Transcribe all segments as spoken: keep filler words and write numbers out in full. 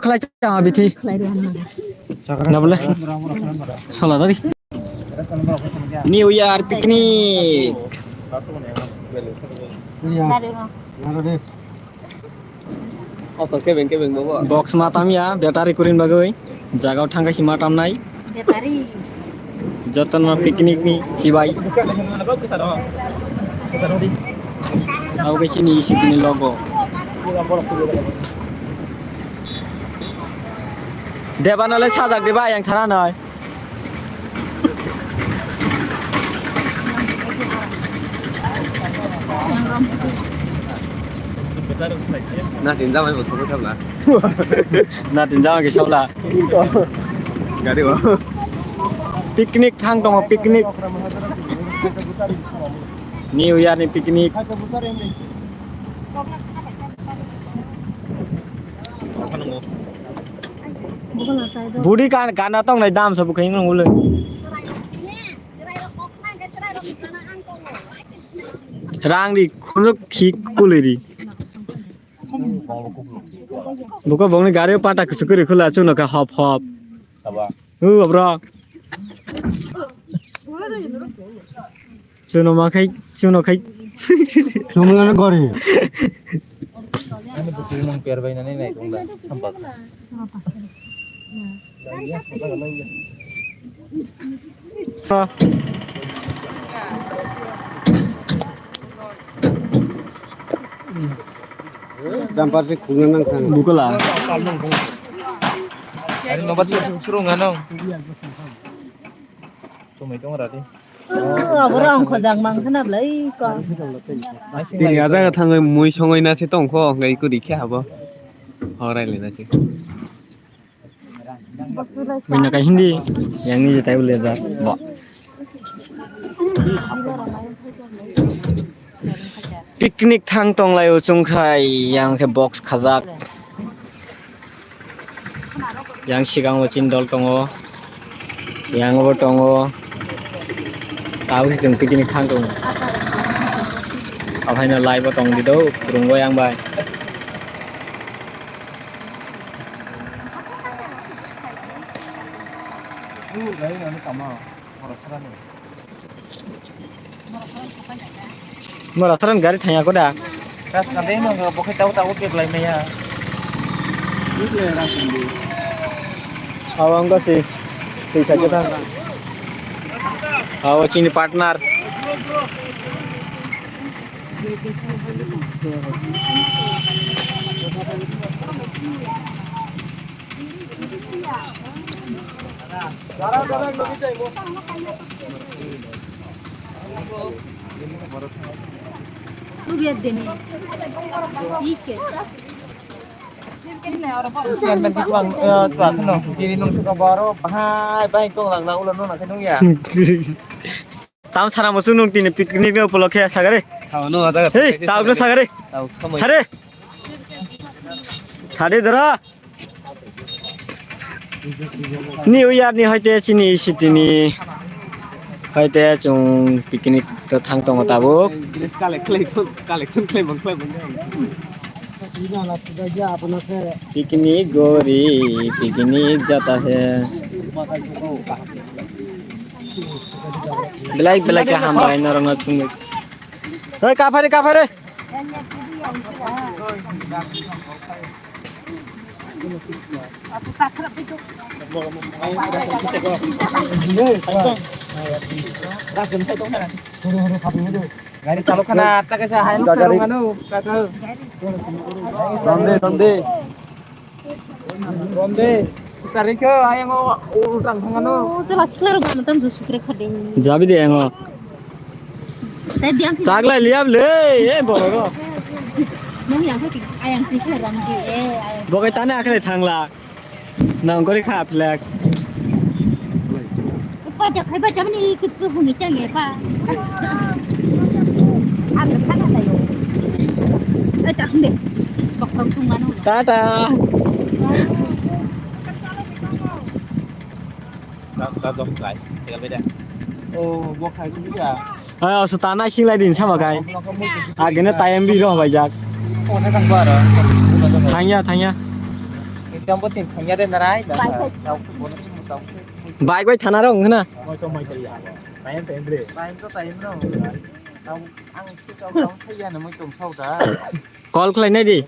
Lai chama bithi. Na bole. Sola dari. New Year picnic. Box ma tamya, battery kurin bagwi. Jagao thangkhe si ma tamnai. Battery. Jotono picnic ni chibai. Abo khe chini isi tini logo. Debano le sajak diba yang thara noi. Natin jamai bo sabo tabla. Natin jamai ke sabla. Gari bo. Picnic thang tongo, picnic. New Year ni picnic. Budi kan kana tong nai dam sabu khaing nang ule. Rang di khunu khik kuliri. Buko bongni gari pata kusu kuri khula chuno kha hop hop. Hu bro. Chuno ma khai, chuno khai. Chuno na gori. Ani buti mang per bai nani nai tong da. Sampak. Dampar se khungna nang thang. Bukala. Ari nobat surung ano. Tumai tong rati. Aboro ang khojak mang khana blai ko. Tini aja thangwi mui songwi na se tongkho ngai kuri khe habo. Horai le na se. Buina ka Hindi, yang ni jetai bole ja. Bo. Picnic thang tong lai o chung khai, yang khe box khajak. Yang sigang o chini dol tongo. Yang bo tongo. Tao se chung picnic thang tong. Aphai no live o tong di do, rung o yang bai. Mora saran gari thangya ko da? Ras kande no bo khe tau tau ke blai maya. Awang ko si si sa ke thang. Awo chini partner. Bahai bahai tong lang na ulo nuna khe nung ya. Tam sana musu nung tini picnic ni upolokhe sagare. Hei, tau no sagare. Sare. Sare dara. New Year ni hoite chini city ni hoite chung picnic to thang tongo tabuk. Collection, collection khlai mung khlai mung. Picnic gori, picnic jata hai. Belai belai ke hambai norok no chumui. Hei, kaphare, kaphare. Gari chalo khana atta kaisa hai nukha rung ano kaka. Romde, romde. Romde. Tari khe ayang o ultang thang ano. Oh, jala sikla rok ano tam sukre khade. Jabi de ayang o. Tei biang. Chakla liab le, e borok rok. Nang yang khe ayang tikla romde, e ayang. Bokai tane akhre thangla. Nang gori kha plek. Paja khai paja mani kit ko humi chang ye pa. Ang kha na tayo. Ai ta hum de. Bok bok tung mano. Tata. Ka ka jok kai. Tegal beda. Oh, bok khai tu ya. Ah, so tana sing lai din sama kai. Agene tayem bi roh bai jak. Thangya, thangya. Yang penting punya deh narai. Bike bai thana rong hina. Bike to tayo no. Ang ang sih kau kau saya na mui tong sau da. Call khlai nai di.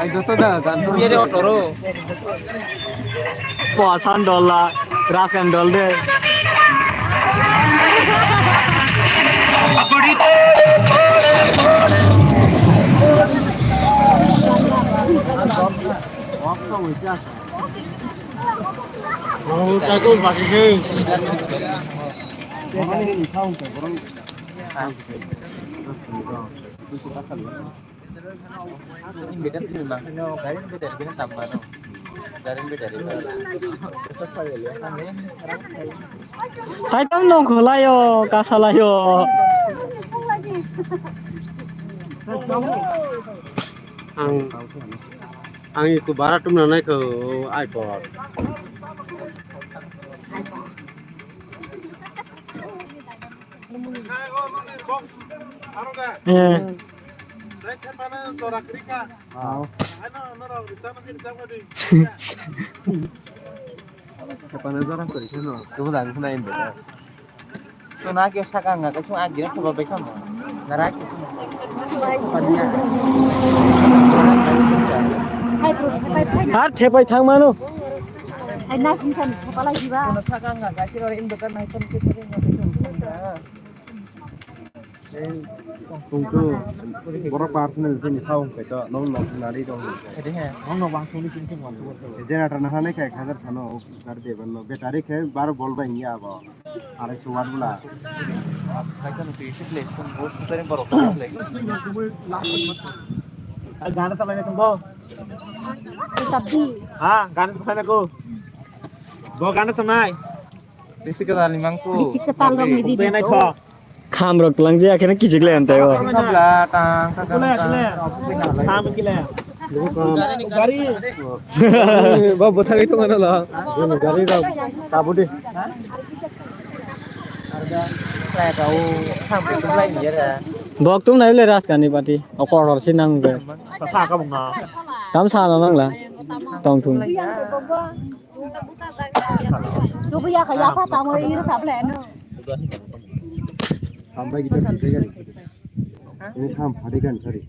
Ai joto da gan to yere otoro. Poasan dolla, raskan dol de. Taitam nong khwlaio, kasalaio. Ang, ang iku bara tumna naikho, ai kor. Eh. Wow. Kepala jorang kori kheno. Kebo dang khna imbe. To na ke saka nga ka chung agi na thoba bai khamo. Nara ke. Har thepai thang mano. Ai na sing kan thoba lai jiba. To na saka nga ka kiro imbe kan nai kan ke. Tungku, borok personal sini sao hwnkhe to, nong nok nari dong hwnkhe. Kede he, nong nok bang sini sini sini wantu wantu. Generator na hane kai hajar sano, kar de ban no, battery khe baro bol bai ya abo. Arai so watt bula. Kai kan tu isi play, tum bo putari borok play. Gana salai na tumbo. Tapi. Ha, gana salai na ko. Bo gana sanai. Bisi kwtal ni mangkuk. Bisi kwtal rok ni di. Kham rok tlang jaya kheno kichik le antai o. Tang, tang, tang, tang. Kham kile. Gari. Ba bothari to mana la. Gari rok tabudi. Bok tum nai le ras kani pati. O kotor si nang be. Sa ka bung na. Tam sa na nang la. Tong thung. Tubuya kaya pa tamo ir kaple no. Hambai kita kita kan. Ini ham hari kan sorry.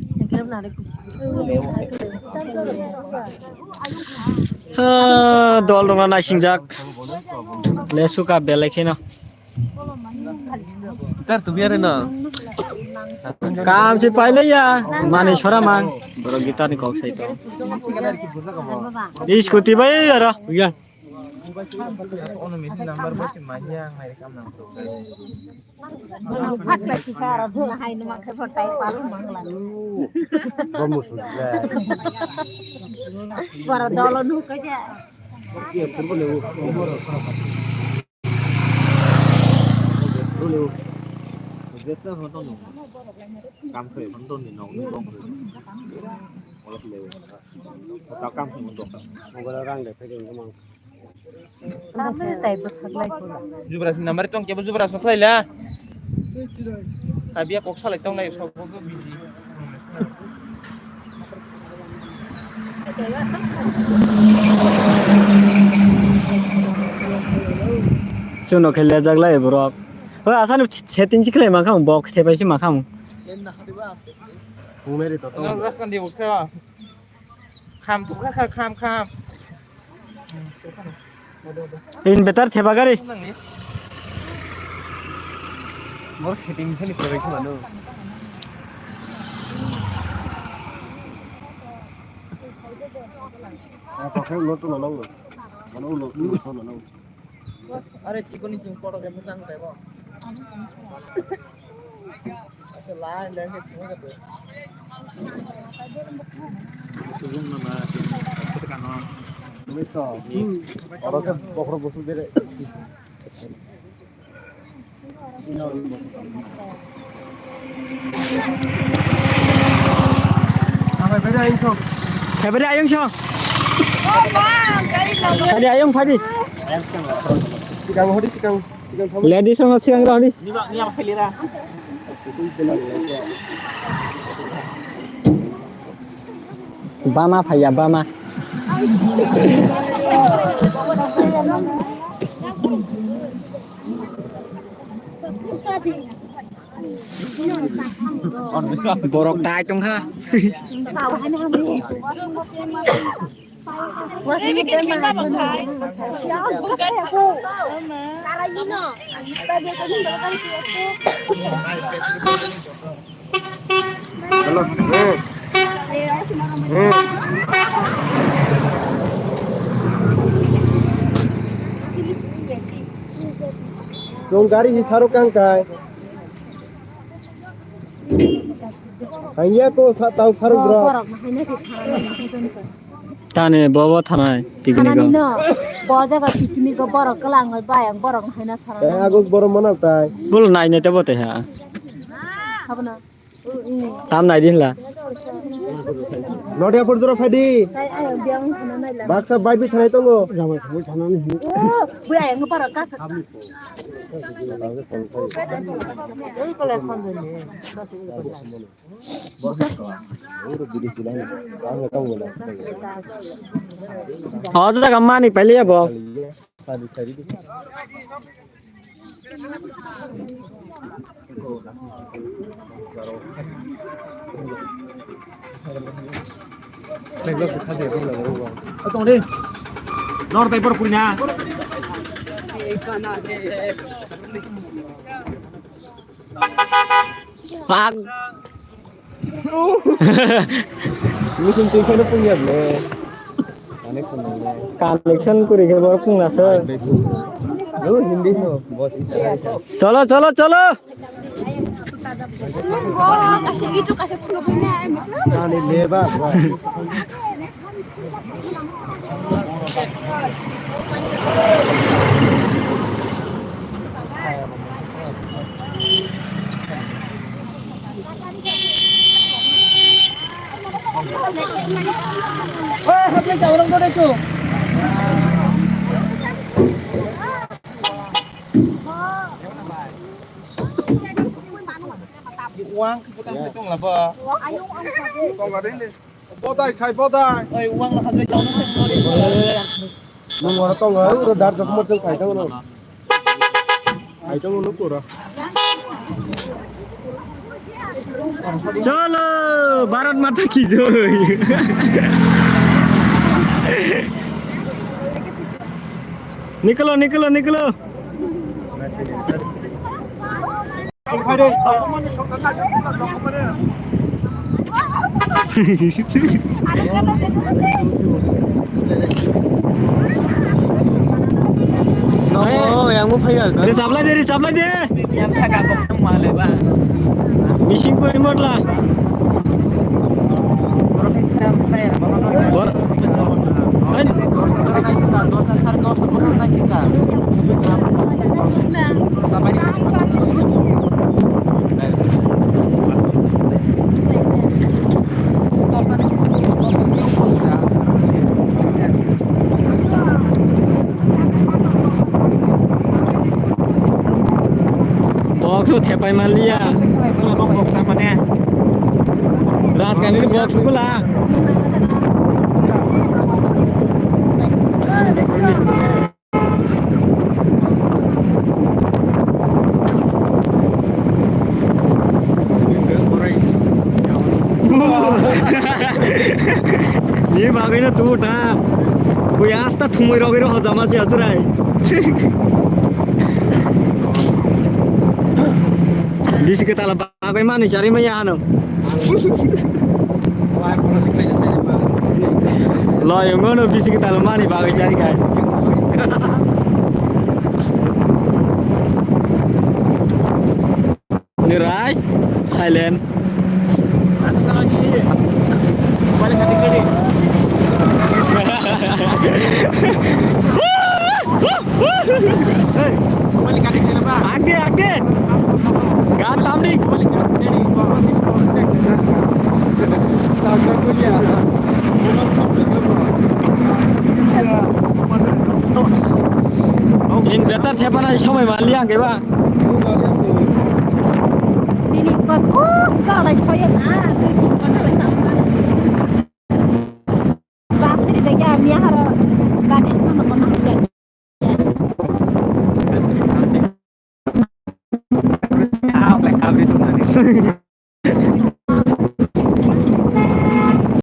Ha, dol dona naisingjak. Lesuka belai kheno. Tar tu biar na. Kam si pailaiya, mani sora mang. Borok gitar ni kok sai to. Scooty bai aro. Ya. Ono misi number ba si manya ngai kam nang. Phat bai si sara dula hai numa khe phat tai palu mangla. Bomu sujla. Bara dolo nu kaja. Kam khe phone tong ni nok ni bok. Olok le. Ka kam phone tong. Mobile rang de phege mang. Kami tai bwswk lai phuru. Jubra sing number tong kebo jubra sok lai la. Tabiya kok salai tong lai sok busy. Chuno khe lejak lai borok. Hoi, asani setting si khlai mankha, box thepai si mankha. Kham thukha kha, kham, kham. Inverter theba gari. Bor setting khani korai khuma no. Are chikoni ching koto ke musang tebo. Asa lai lai ke tumi kata. Tujung nama, kita kano. Tumi to. Oro ke bokro bosu bere. Hebede ayung song. Hebede ayung song. Phadi ayung phadi. Tikang hodi tikang. Ladies rok sigang rw di. Bama phaiya, bama. Borok tai tongkha. Hello. Hey. Hey. Chwng gari hi sarok kang kai. Hanya ko sa tau sarok bro. Tani bobo thanai picnic o. Thanani no. Bo jaga picnic o borok kwlangwi bayang borok haina thanai. Eh, agus borok manal tai. Bul nai ne tebo te ha. Habna. Tam nai din la. Nodia pur dura phadi. Baksa bai bi thanai tongo. Buyang borok ka. O jaga mani pailiya bo. Nor tai por kurina. Pak. Musim tuikheno pungyakle. Connection kuri khe borok pungna se. Lo Hindi no, boss. Cholo, cholo, cholo. Ani leba. Uang keputusan itu nggak apa? Kau nggak ada ini. Bodai khai bodai. Oi, uang lah, hajai jauh. Nung ora tong ha, ura dar jok mo jeng khai tong no. Khai tong no pura. Cholo, Bharat Mata ki jai. Nikalo, nikalo, nikalo. Nogo, yang mo phaiya. Ri sablai de, ri sablai de. Yang saka kok tong ma le ba. Missing ko remote la. Bor- Box o thepai manliya. Rajkani ni box bwla. Ni bagwi no tubu ta. Bui asta thumui rogwi ro hojama si asurai. Bisi ke tala. Bagwi mani chari maya hano. Loyong no bisi kita lo mani bagwi chari kai. Nirai, silent. Hey, agde, agde. Gan tamdi. Inverter thepana somoi mali ang keba. Tini kok kok kok lai choyo na, tui kok kok lai tama. Battery de ya mi haro gane sono kono hanja.